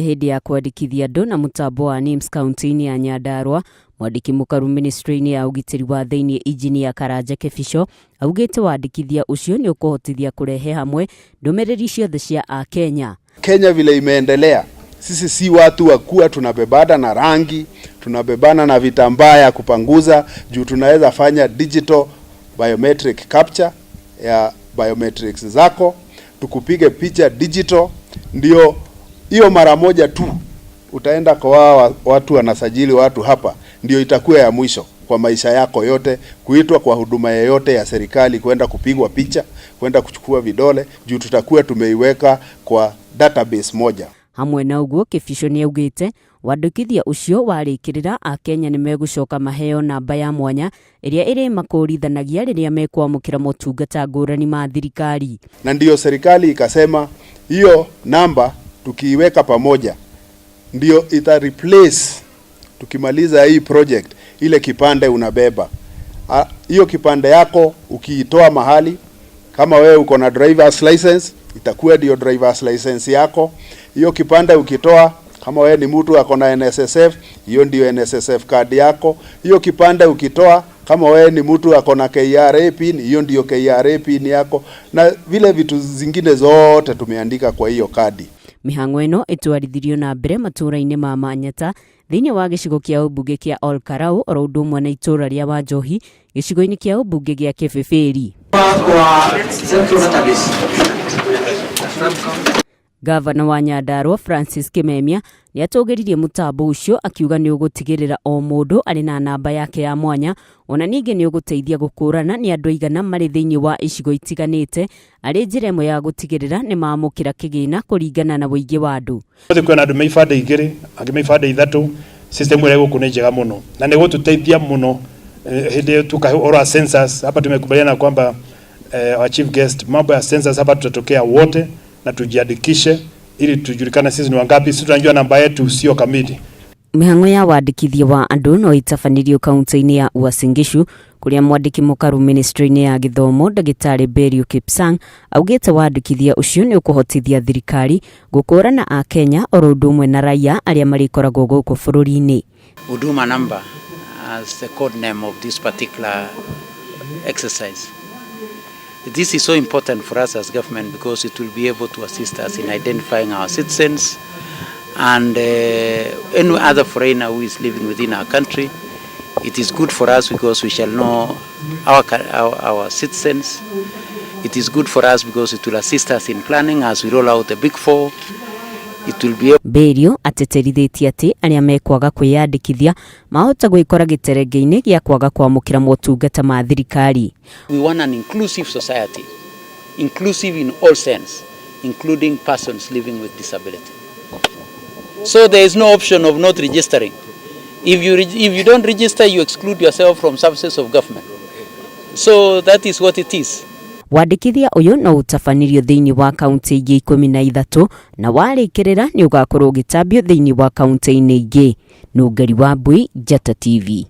Hĩndĩ ya kwandĩkithia andũ na mũtambo wa NIMS kaunti-inĩ ya Nyandarua, mwandĩki mũkaru ministry-inĩ ya ũgitĩri wa thĩinĩ Injinia Karanja Kĩbico augĩte wandĩkithia ũcio nĩ ũkũhotithia kũrehe hamwe ndũmĩrĩri ciothe cia Akenya. Kenya vile imeendelea, sisi si watu wa kuwa tunabebana na rangi, tunabebana na vitambaa ya kupanguza, juu tunaweza fanya digital biometric capture ya biometrics zako, tukupige picha digital, ndio hiyo mara moja tu utaenda kwa watu wanasajili watu hapa, ndio itakuwa ya mwisho kwa maisha yako yote, kuitwa kwa huduma yoyote ya serikali, kwenda kupigwa picha, kwenda kuchukua vidole, juu tutakuwa tumeiweka kwa database moja. Hamwe na ũguo, Kĩbico nĩaugĩte wandĩkithia ũcio warĩkĩrĩra, Akenya nĩ megũcoka maheo namba ya mwanya ĩrĩa ĩrĩmakũrithanagia rĩrĩa mekwamũkĩra motungata ngũrani ma thirikari. Na ndiyo serikali ikasema hiyo namba tukiiweka pamoja ndio ita replace, tukimaliza hii project, ile kipande unabeba. Hiyo kipande yako ukiitoa mahali, kama wewe uko na driver's license, itakuwa ndio driver's license yako. Hiyo kipande ukitoa, kama wewe ni mtu ako na NSSF, hiyo ndio NSSF card yako. Hiyo kipande ukitoa, kama wewe ni mtu ako na KRA pin, hiyo ndio KRA pin yako, na vile vitu zingine zote tumeandika kwa hiyo kadi. Mĩhang'o ĩno ĩtwarithirio na mbere matũũra-inĩ ma Manyata thĩinĩ wa gĩcigo kĩa ũmbunge kĩa Ol Kalou, oro ũndũ ũmwe na itũũra rĩa Wanjohi gĩcigo-inĩ kĩa ũmbunge gĩa Kĩbĩbĩri. Kwa Central Database. Gavana wa Nyandarua Francis Kimemia nĩ atũgĩririe mũtambo ũcio, akiuga nĩ ũgũtigĩrĩra o mũndũ arĩ na namba yake ya mwanya, ona ningĩ nĩ ũgũteithia gũkũrana nĩ andũ aigana marĩ thĩinĩ wa icigo itiganĩte, arĩ njĩra ĩmwe ya gũtigĩrĩra nĩ mamũkĩra kĩgĩna kũringana na ũingĩ wa andũ. Othe kwĩna andũ me ibandĩ igĩrĩ, angĩ me ibandĩ ithatũ. System ĩrĩa gũkũ nĩ njega mũno na nĩ gũtũteithia mũno hĩndĩ ĩyo tuka ũhoro wa census. Hapa tumekubaliana kwamba our chief guest, mambo ya census hapa tutatokea wote na tujiandikishe ili tujulikane sisi ni wangapi. Sisi tunajua namba yetu sio kamili. Mĩhang'o ya wandĩkithia wa andũ no ĩtabanĩrio kaunti-inĩ ya Uasin Gishu, kũrĩa mwandĩki mũkaru ministry-inĩ ya gĩthomo ndagĩtarĩ Belio Kipsang augĩte wandĩkithia ũcio nĩ ũkũhotithia thirikari gũkũrana Akenya oro ũndũ ũmwe na raia arĩa marĩkoragwo gũkũ bũrũri-inĩ. Huduma number as the code name of this particular exercise. This is so important for us as government because it will be able to assist us in identifying our citizens and any other foreigner who is living within our country. It is good for us because we shall know our citizens. It is good for us because it will assist us in planning as we roll out the Big Four. It will be Belio atĩtĩrithĩtie atĩ arĩa mekwaga kwĩyandĩkithia mahota gwĩkora gĩterenge-inĩ gĩa kwaga kwamũkĩra motungata ma thirikari. We want an inclusive society, inclusive in all sense, including persons living with disability. So there is no option of not registering. If you don't register, you exclude yourself from services of government. So that is what it is. Wandĩkithia ũyũ no ũtabanirio thĩinĩ wa kaunti ingĩ 13, na warĩkĩrĩra nĩ ũgakorwo ũgĩtambio thĩinĩ wa kaunti-inĩ ingĩ. Nũngari wa Mbui, Njata TV.